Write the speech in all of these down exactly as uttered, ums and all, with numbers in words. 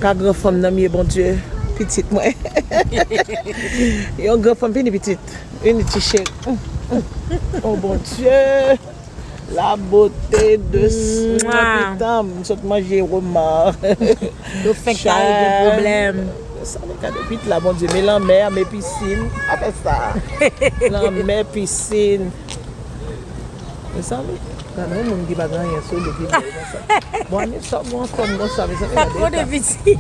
Ka gran fanm nan m ye, Bondye, pitit mwen. Yon gran fanm vini, pitit. Vini, ti cheri. Oh, Bondye. La beauté de s- Mwa. Nan pitan m, m sot manje woma. Yo fenk ta regle pwoblèm. Sa, men gade pit la, Bondye, men lanmè, men pisin. Afè sa. Lanmè, pisin. Mezanmi, gade yon moun ki pa gen anyen sou li ki bèl konsa. Bon, ane sa bon anfòm konsa, mezanmi, gade eta.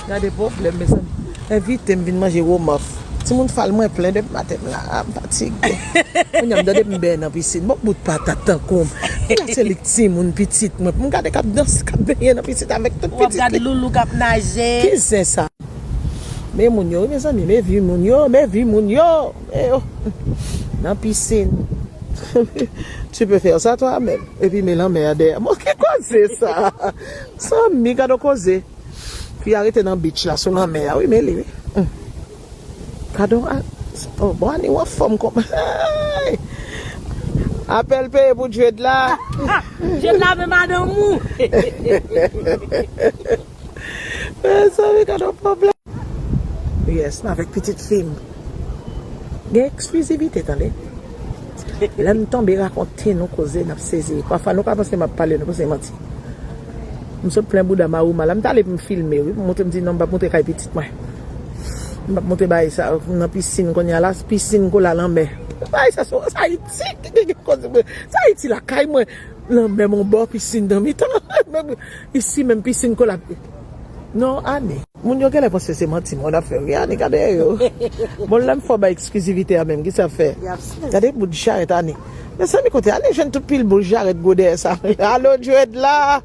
Gade pwoblèm, mezanmi. Envite m vin manje womaf. Timoun fal mwen plen depi maten m la. A, m fatige. Kounye a m tande m bèyè nan pisin. Bon, bout patat tankou m. Ki la se li k timoun pitit mwen. Pou m gade k ap danse, k ap benyen nan pisin avèk tout pitit li. W ap gade loulou k ap naje. Ki zen sa? Men moun yo, wi, mezanmi, men vi moun yo, men vi moun yo. Men yo. Nan pisin. Tu peux faire ça toi-même. Epi men lanmè a dèyè. Bon, ki koze sa? Zanmi, gade yon koze. Fi a rete nan beach la, sou lanmè a, wi, men li, wi. Hmm. Gade yon, oh, bon, ane w anfòm kòm. Hey! Apèl peye pou Djed la. Djed la, men madanm ou. Mezanmi, gade yon pwoblèm. Yes, m avèk pitit fi m. Gen eksklizivite, tande. Lè m tonbe rakonte nou koze, n ap sezi. Pafwa, nou ka panse m ap pale, nou panse manti. M sot plen bouda m a woma la. M t ale pou m filme, wi. Pou m montre, m di, "Non, m p ap montre kay pitit mwen. M p ap montre bagay sa nan pisin kounye a la, pisin kola lanmè." Bagay sa, se Ayiti ki gen koze. Se Ayiti lakay mwen. Lanmè, yon bò, pisin nan mitan. Isi menm, pisin kola. Non, ane. Moun yo genlè panse se manti moun ap fè, wi, ane, gade yo. Bon, lè m fò bay eksklizivite a menm, ki sa ap fè? Gade bout jarèt ane. Mezanmi, kote ane jwenn tout pil boul jarèt gwo dèyè sa? Alo, Djed la!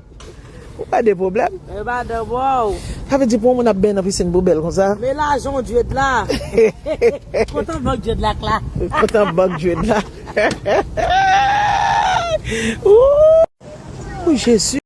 Ou pa de pwoblèm? E madanm ou. Sa vle di pou yon moun ap benyen nan pisin pou bèl konsa? Men lajan Djed la. Kontan bank Djed la k la. Kontan bank Djed la. Ooh, Jezi.